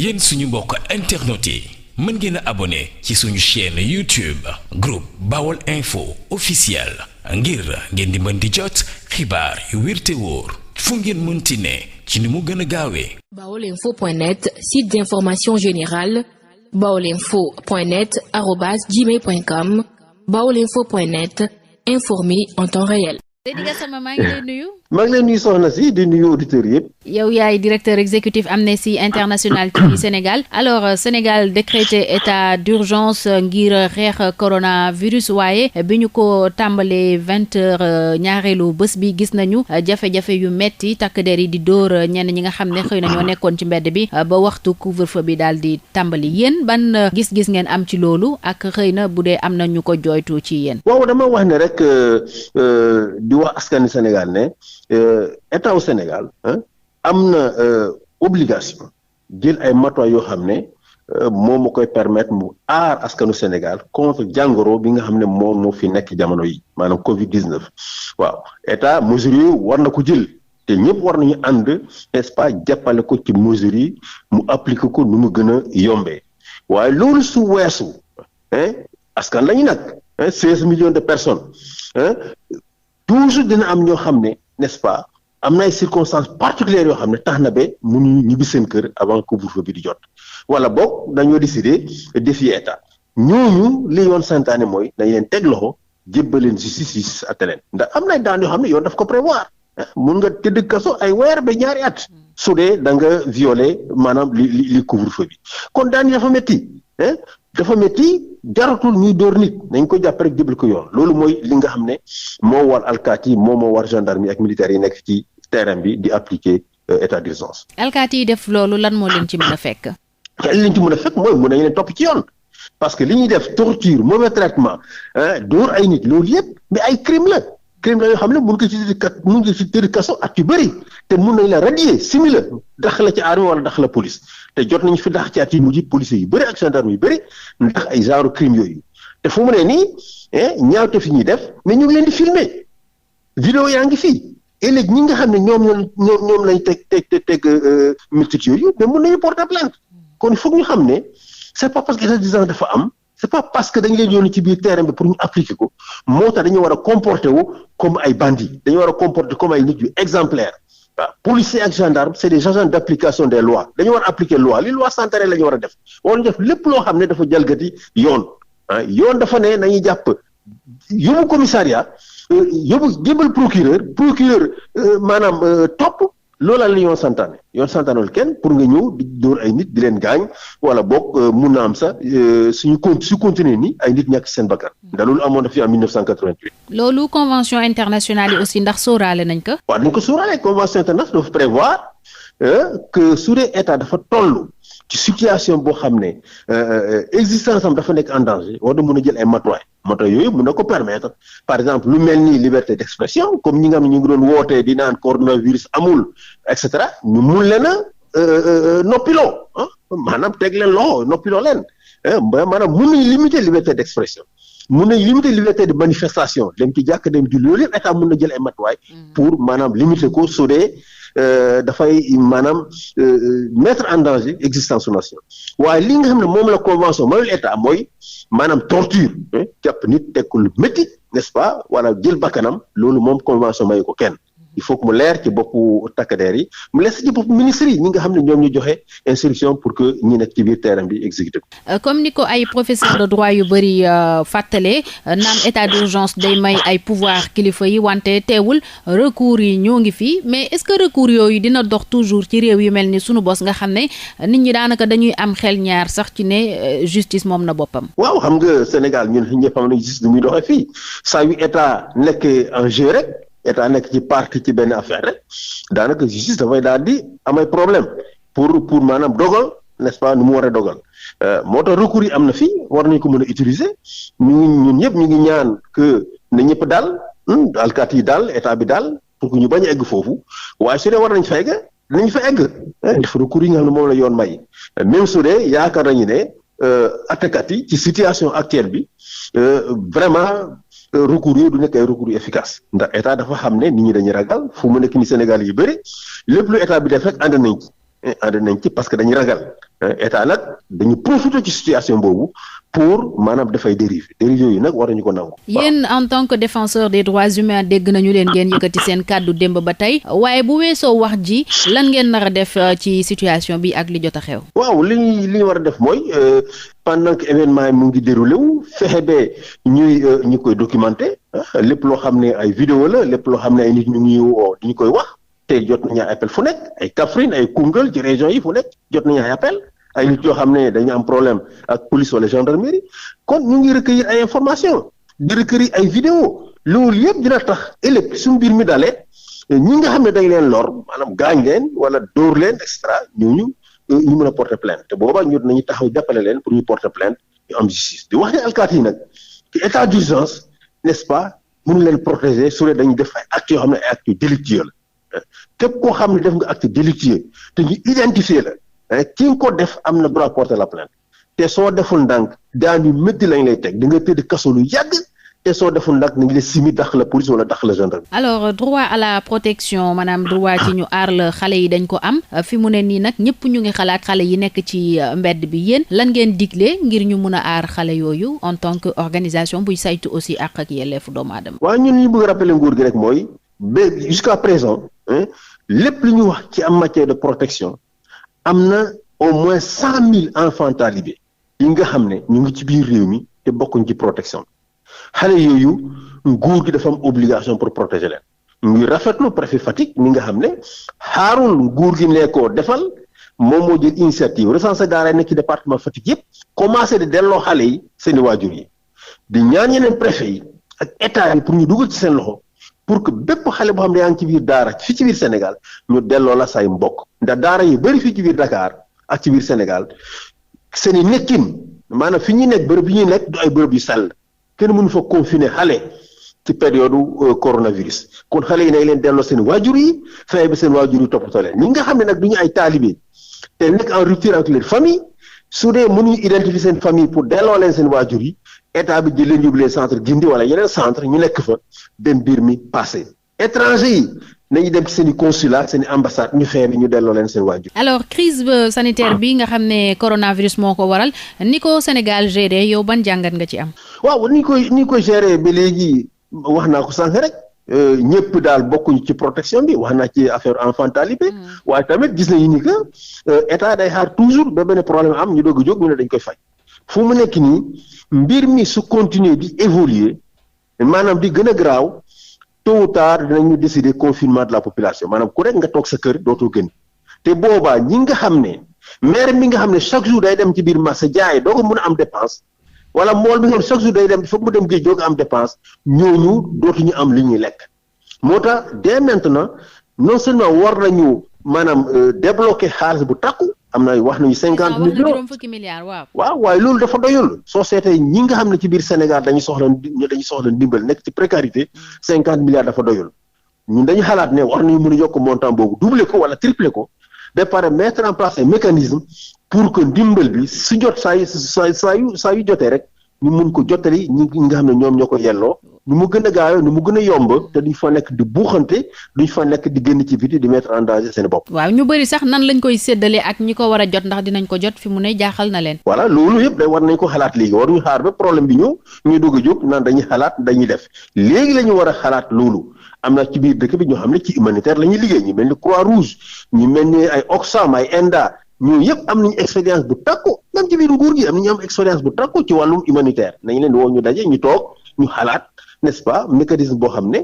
yéen suñu mbokk internet yi mën ngeen a abonné ci suñu chaîne YouTube groupe Bawol Info officiel ngir ngeen di mën di jot xibaar yu wér te wóor fu ngeen mënti ne ci ni mu gën a gaawee. baolinfo.net, site d'information générale, baolinfo.net @gmail.com, baolinfo.net, informer en temps réel. Seydi Gassama maa ngi lay nuyu. maa ngi leen nuyu soxna si di nuyu auditeurs yëpp. yow yaay directeur exécutif Amnesty International ci Sénégal. alors Sénégal décrété état d'urgence ngir xeex coronavirus waaye bi ñu ko tàmbalee 20h ñaareelu bés bi gis nañu jafe-jafe yu metti takk der yi di dóor ñenn ñi nga xam ne xëy na ñoo nekkoon ci mbedd bi ba waxtu couvre-feu bi daal di tàmbali yéen ban gis-gis ngeen am ci loolu ak xëy na bu dee am na ñu ko jooytu ci yéen. waaw dama wax ne rek di wax askani Sénégal ne. État au Sénégal am na obligation jël ay matuwaay yoo xam ne moom moo koy permettre mu aar askanu Sénégal contre jàngoro bi nga xam ne moom moo fi nekk jamono yi maanaam Covid-19 waaw état mesures yi war na ko jël te ñëpp war nañu ànd n'est-ce pas jàppale ko ci mesures yi mu appliquer ko nu mu gën a yombee waaye loolu su weesu askan lañu nag 16 millions de personnes toujours dina am ñoo xam ne. n'est-ce pas am na ay circonstances particulières yoo xam ne tax na ba mënuñu ñibbi seen kër avant couvre-feu bi di jot wala boog dañoo décider défier état ñooñu li yoon santaane mooy dañ leen teg loxo jébbal leen justice atte leen ndax am na ay daan yoo xam ne yoon daf ko prévoir mun nga tëdd kaso ay weer ba ñaari at su dee da nga violer maanaam li couvre-feu bi kon daan yi dafa métti jaratul ñuy dóor nit nañ ko jàpp rek jébal ko yoon loolu mooy li nga xam ne moo war alkaati yi moo war gendarme yi ak militaires yi nekk ci terrain bi di appliquer état d'urgence. alkaati yi def loolu lan moo leen ci mën a fekk. li leen ci mën a fekk mooy mën nañu leen topp ci yoon parce que li ñuy def torture mauvais traitement dóor ay nit loolu yëpp mais ay crime la yoo xam ne mun nga ci tëdd kaso at yu bëri te mun nañ la radier simila dax la ci armée wala dax la police te jot nañu fi dax ci at yu mujj policiers yu bëri ak gendarme yu bëri ndax ay genre crime yooyu te fu mu ne nii ñaawte fi ñuy def mais ñu ngi leen di filmer vidéo yaa ngi fii et léegi ñi nga xam ne ñoom lañ teg métit yooyu mais mun nañu porter plainte kon il faut ñu xam ne c'est pas parce que état d'urgence dafa am c'est pas parce que dañ leen yónni ci biir terrain bi pour ñu appliquer ko moo tax dañu war a comporter wu comme ay bandits dañu war a comporter comme ay nit yu exemplaires waaw policiers ak gendarmes c'est des agents d'application des lois dañu war a appliquer loi li loi santaane la ñu war a def war def lépp loo xam ne dafa jalgati yoon yoon dafa ne nañuy jàpp yóbbu commissariat jébal procureur maanaam topp loolaa la yoon santaanul kenn pour nga ñëw di dóor ay nit di leen gaañ wala boog mun na am sax su continuer ni ay nit ñàkk seen bakkan ndax loolu amoon na fi en 1988. loolu convention internationale yi aussi ndax sóoraale nañ ko. waaw dañ ko sóoraale convention internationale dafa prévoir que su dee état dafa toll ci situation boo xam ne existence am dafa nekk en danger war na mën a jël ay matuwaay yooyu mën na ko permettre par exemple lu mel ni liberté d'expression comme ñi nga xam ne ñu ngi doon wootee di naan coronavirus amul et cetera ñu mun leen a noppiloo maanaam teg leen loxo noppiloo leen maanaam mun nañu limiter liberté d'expression mun nañu limiter liberté de manifestation dem ci jàkk dem julli loolu yëpp état mun na jël ay matuwaay pour maanaam limiter ko su dee dafay maanaam mettre en danger existence su nation waaye li nga xam ne moom la convention mayul état mooy maanaam torture jàpp nit teg ko lu métti n'est-ce pas wala jël bakkanam loolu moom convention mayu ko kenn il faut que mu leer ci boppu takkadeer yi mu leer ci boppu ministres yi ñi nga xam ne ñoom ñu joxe instruction pour que ñi nekk ci biir terrain bi exécuté ko. comme ni ko ay professeur de droit yu bëri fàttale naam état d'urgence day may ay pouvoir kilifa yi wante teewul recours yi ñoo ngi fii mais est-ce que recours yooyu dina dox toujours ci réew yu mel ni sunu bos nga xam ne nit ñi daanaka dañuy am xel ñaar sax ci ne justice moom na boppam. waaw xam nga Sénégal ñun ñëpp xam nañu justice du muy doxee fii saa yu état nekk en jeu rek. état nekk ci parti ci benn affaire rek daanaka justice dafay daal di amay problème pour maanaam dogal n'est-ce pas nu mu war a dogal moo tax recours yi am na fii war nañu ko mën a utiliser ñun ñëpp ñu ngi ñaan que na ñëpp daal alkaati yi daal état bi daal pour que ñu bañ a egg foofu waaye su dee war nañ fa egg dinañ fa egg def recours yi nga xam ne moom la yoon may même su dee yaakaar nañu ne attakat yi ci situation actuelle bi vraiment recours yooyu du nekk ay recours yu efficace ndax état dafa xam ne nit ñi dañuy ragal fu mu nekk ni Sénégal yu bëri lépp lu état bi def rek ànd nañ ci parce que dañuy ragal état nag dañu profiter ci situation boobu pour maanaam dafay dérive yooyu nag war nañu ko nangu. yéen en tant que défenseur des droits humains dégg nañu leen ngeen yëkkati seen kàddu démb ba tey waaye bu weesoo wax ji lan ngeen nar a def ci situation bi ak li jot a xew. waaw li ñu war a def mooy pendant que événement yi mu ngi déroulé wu fexe ba ñu koy documenté lépp loo xam ne ay vidéo la lépp loo xam ne ay nit ñu ngi woo di ñu koy wax te jot nañu ay appel fu nekk ay Kaffrine ay Koungheul ci région yi fu nekk jot nañu ay appel ay nit yoo xam ne dañu am problème ak police wala gendarmerie kon ñu ngi recueillir ay information di recueillir ay vidéo loolu yëpp dina tax ëllëg su mbir mi dalee ñi nga xam ne dañ leen lor maanaam gaañ leen wala dóor leen et cetera ñu mën a porter plainte te booba ñu nañu taxaw jàppale leen pour ñu porter plainte ñu am justice di wax ne alkaati yi nag ci état d'urgence n'est-ce pas mënu leen protéger su dee dañuy def ay actes yoo xam ne ay actes délictueux la képp koo xam ne def nga acte délictueux te ñu identifier la ki nga ko def am na droit porter la plainte te soo deful ndànk daan yu métti lañ lay teg di nga tëdd kaso lu yàgg te soo deful ndànk nañ la simi dax la police wala dax la gendarmerie. alors droit à la protection maanaam droit ci ñu aar la xale yi dañ ko am fi mu ne nii nag ñëpp ñu ngi xalaat xale yi nekk ci mbedd bi yéen lan ngeen digle ngir ñu mun a aar xale yooyu en tant que organisation buy saytu aussi àq ak yelleefu doomu aadama. waaw ñun ñu bëgg a rappeler nguur gi rek mooy ba jusqu'à présent lépp lu ñu wax ci am matière de protection am na au moins 100,000 enfants talibés yi nga xam ne ñu ngi ci biir réew mi te bokkuñ ci protection xale yooyu nguur gi dafa am obligation pour protéger leen ñu ngi rafetlu préfet Fatick mi nga xam ne xaarul nguur gi ne ko defal moom moo jël initiative recensé daara nekk ci département Fatick yëpp commencé di delloo xale yi seeni waajur yi di ñaan yeneen préfet yi ak état yi pour ñu dugal ci seen loxo pour que bépp xale boo xam ne yaa ngi ci biir daara fii ci biir Sénégal ñu delloo la say mbokk ndax daara yi bëri fii ci biir Dakar ak ci biir Sénégal seeni nekkin maanaam fi ñuy nekk bërëb yi ñuy nekk du ay bërëb yu sell kenn mënu fa confiner xale ci période coronavirus kon xale yi nañ leen delloo seen waajur yi fexe ba seen waajur yi toppatoo leen ñi nga xam ne nag du ñu ay taalibe te nekk en rupture avec leur famille su dee mënuñu identifier seen famille pour delloo leen seen waajur yi état bi jël leen yóbbu leen centre Gindi wala yeneen centre ñu nekk fa dem mbir mi passé étranger yi nañu dem ci seen i consulat seen i ambassade ñu fexe ñu delloo leen seen waajur. alors crise sanitaire bi nga xam ne coronavirus moo ko waral ni ko Sénégal géré yow ban jàngat nga ci am. waaw ni koy géré ba léegi wax naa ko sànq rek ñëpp daal bokkuñu ci protection bi wax naa ci affaire enfant talibé waaye tamit gis nañu ni que état day xaar toujours ba benn problème am ñu doog a jóg ñu ne dañ koy faj fu mu nekk nii mbir mi su continuer di évoluer maanaam di gën a garaaw tôt ou tard dinañu décider confinement de la population maanaam ku rek nga toog sa kër dootoo gën te boobaa ñi nga xam ne maire mi nga xam ne chaque jour day dem ci biir marché jaay doo ko mën a am dépense wala mool bi nga xam chaque jour day dem foog mu dem géej doo ko am dépense ñooñu dootuñu am li ñuy lekk moo tax dès maintenant non seulement war nañu maanaam débloquer xaalis bu takku am na wax nañu 50 millions waaw waaye loolu dafa doyul soo seetee ñi nga xam ne ci biir Sénégal dañu soxla ndimbal nekk ci précarité 50 milliards dafa doyul ñun dañu xalaat ne war nañu mën a yokk montant boobu doubler ko wala tripler ko ba pare mettre en place un mécanisme pour que ndimbal bi su jot saa yu jotee rek ñu mun ko jottali ñi nga xam ne ñoom ñoo ko yelloo nu mu gën a gaawee nu mu gën a yomb te duñ fa nekk di buuxante duñ fa nekk di génn ci biti di mettre en danger seen bopp. waaw ñu bëri sax nan lañ koy séddale ak ñi ko war a jot ndax dinañ ko jot fi mu ne jaaxal na leen. voilà loolu yëpp day war nañ ko xalaat léegi waruñu xaar ba problème bi ñëw ñuy dugg a jóg naan dañuy xalaat dañuy def léegi la ñu war a xalaat loolu am na ci biir dëkk bi ñoo xam ne ci humanitaire la ñuy liggéey ñu mel ni Croix-Rouge ñu mel ni ay Oxfam ay ENDA ñooñu yëpp am nañu expérience bu takku même ci biir nguur gi am nañu am expérience bu takku ci wàllum humanitaire nañu leen di woo ñu daje ñu toog ñu xalaat n'est-ce pas mécanisme boo xam ne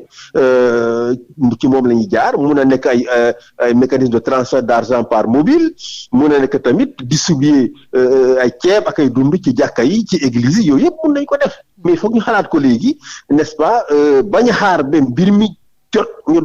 ci moom la ñuy jaar mun a nekk ay mécanisme de transfert d'argent par mobile mun a nekk tamit distribuer ay ceeb ak ay dund ci jàkka yi ci église yi yooyu yëpp mun nañ ko def mais foog ñu xalaat ko léegi n'est-ce pas bañ a xaar ba mbir mi jot ñu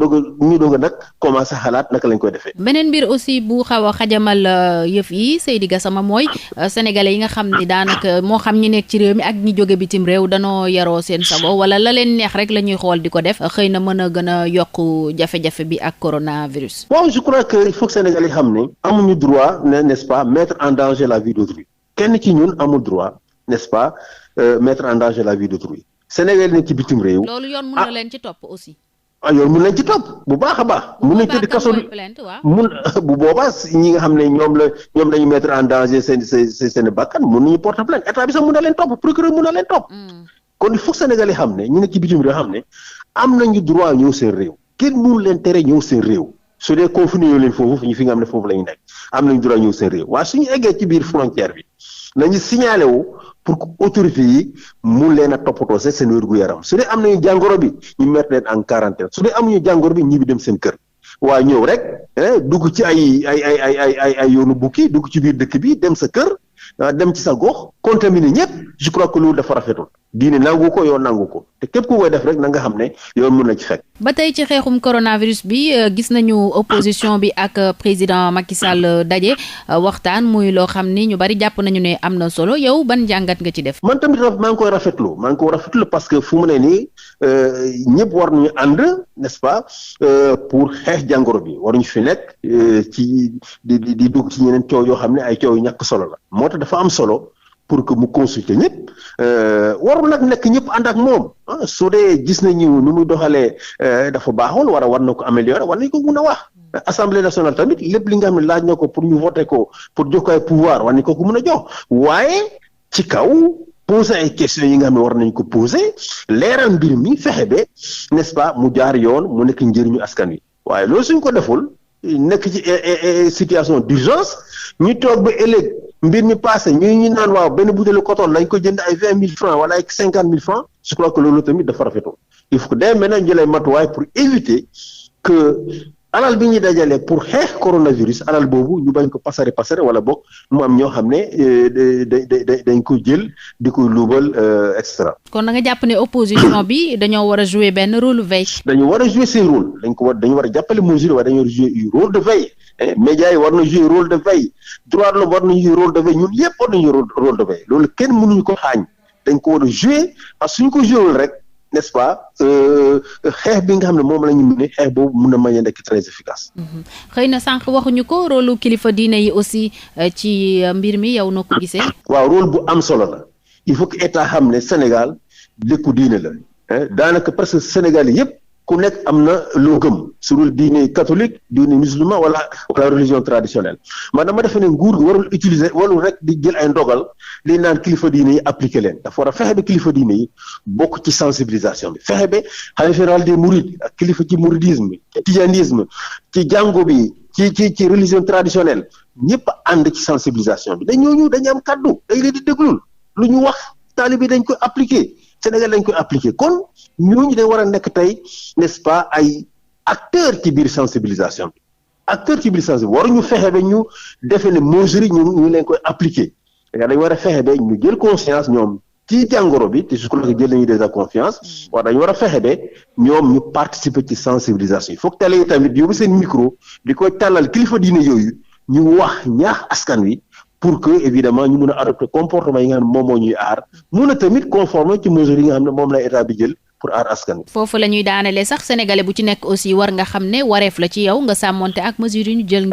doog a nag commencé xalaat naka lañ koy defee. beneen mbir aussi bu xaw a xajamal yëf yi Seydi Gassama mooy sénégalais yi nga xam ni daanaka moo xam ñi nekk ci réew mi ak ñi jóge bitim réew danoo yaroo seen sago wala la leen neex rek la ñuy xool di ko def xëy na mën a gën a yokk jafe-jafe bi ak coronavirus. bon je crois que il faut que sénégalais yi xam ne amuñu droit n'est-ce pas mettre en danger la vie d'autrui kenn ci ñun amul droit n'est-ce pas mettre en danger la vie d'autrui sénégalais nekk ci bitim réew. loolu yoon mën na leen ci topp aussi. yoon mun nañ ci topp bu baax a baax. mun nañ tëdd kaso mun bu boobaa ñi nga xam ne ñoom lañu mettre en danger seen bakkan mun nañu porter plainte état bi sax mun na leen topp procureur mun na leen topp. kon il faut Sénégal yi xam ne ñu nekk ci bitim réew xam ne am nañu droit ñëw seen réew kenn mënu leen tere ñëw seen réew su dee confiné yoo leen foofu fi nga xam ne foofu la ñu nekk am nañu droit ñëw seen réew waaye suñu eggee ci biir frontière bi nañu signalé wu pour que autorités yi mun leen a toppatoo seen wér-gu-yaram su dee am nañu jàngoro bi ñu mettre leen en quarantaine su dee amuñu jàngoro bi ñibbi dem seen kër waa ñëw rek dugg ci ay yoonu bukki dugg ci biir dëkk bi dem sa kër dem ci sa gox contaminé ñëpp je crois que loolu dafa rafetul diine nangu ko yoon nangu ko te képp ku koy def rek na nga xam ne yoon mun na ci fekk. ba tey ci xeexum coronavirus bi gis nañu opposition bi ak président Macky Sall daje waxtaan muy loo xam ni ñu bari jàpp nañu ne am na solo yow ban jàngat nga ci def. man tamit maa ngi koy rafetlu parce que fu mu ne nii ñëpp war nañu ànd n'est-ce pas pour xeex jàngoro bi waruñu fi nekk ci di dugg ci ñeneen coow yoo xam ne ay coow yu ñàkk solo la moo tax dafa am solo. pour que mu consulter ñëpp warul nag nekk ñëpp ànd ak moom su dee gis nañu ni muy doxalee dafa baaxul war na ko améliorer war nañ ko mun a wax assemblée nationale tamit lépp li nga xam ne laaj na ko pour ñu voter ko pour jox ko ay pouvoir war nañ ko mun a jox waaye ci kaw poser ay questions yi nga xam ne war nañ ko poser leeral mbir mi fexe ba n'est-ce pas mu jaar yoon mu nekk njëriñu askan wi waaye loolu suñ ko deful nekk ci situation d'urgence ñu toog ba ëllëg mbir mi passé ñu naan waaw benn butéelu coton lañ ko jënd ay 20 000 francs wala ay 50 000 francs je crois que loolu tamit dafa rafetlu il faut que dès maintenant jëlee matuwaay pour éviter que alal bi ñuy dajale pour xeex coronavirus alal boobu ñu bañ ko pasare wala boog mu am ñoo xam ne dañ ko jël di ko luubal et cetera. kon da nga jàpp ne opposition bi dañoo war a jouer benn rôle veille. dañu war a jouer seen rôle dañu war a jàppale mesure waaye dañu war a jouer rôle de veille. médias yi war na jouer rôle de veille droit de l'homme war na jouer rôle de veille ñun yëpp war nañu rôle de veille loolu kenn mënuñu ko xaañ dañ ko war a jouer parce que suñu ko jouer rek n'est-ce pas xeex bi nga xam ne moom la ñu mën xeex boobu mun na mën a nekk très efficace. xëy na sànq waxuñu ko rôle kilifa diine yi aussi ci mbir mi yow noo ko gisee. waaw rôle bu am solo la il faut que état xam ne Sénégal dëkku diine la daanaka parce que Sénégal yëpp. ku nekk am na loo gëm su dul diine catholique diine musulman wala religion traditionnelle man dama defe ne nguur gi warul rek di jël ay ndogal li naan kilifa diine yi appliqué leen dafa war a fexe ba kilifa diine yi bokk ci sensibilisation bi fexe ba xalifa général des mourides ak kilifa ci mouridisme ci tijanisme ci jàngo bi ci religion traditionnelle ñëpp ànd ci sensibilisation bi dañu am kaddu dañ leen di déglul lu ñu wax taalibe bi dañ koy appliqué Sénégal dañ koy appliqué kon ñooñu dañ war a nekk tey n'est-ce pas ay acteurs ci biir sensibilisation bi acteurs ci biir sensibilisation waruñu fexe ba ñu defee ne mesures yi ñu leen koy appliqué dañ war a fexe ba ñu jël conscience ñoom ci jàngoro bi te je crois que jël nañu déjà confiance dañu war a fexe ba ñoom ñu participer ci sensibilisation il faut que télé yi tamit yóbbu seen micro di koy tàllal kilifa diine yooyu ñu wax ñaax askan wi pour que évidemment ñu mun a adopter comportement yi nga xam ne moom moo ñuy aar mun a tamit conformer ci mesures yi nga xam ne moom la état bi jël pour aar askan wi. foofu la ñuy daanelee sax sénégalais bu ci nekk aussi war nga xam ne wareef la ci yow nga sàmmonte ak mesures yi ñu jël.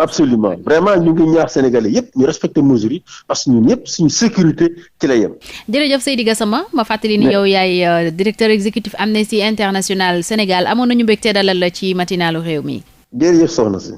absolument vraiment ñu ngi ñaax sénégalais yépp ñu respecter mesures yi parce que ñun ñëpp suñu sécurité ci la yem. jërëjëf Seydi Gassama ma fàttali ni yow yaay directeur exécutif Amnesty International Sénégal amoon nañu mbégte dalal la ci matinalu Rewmi. jërëjëf soxna si.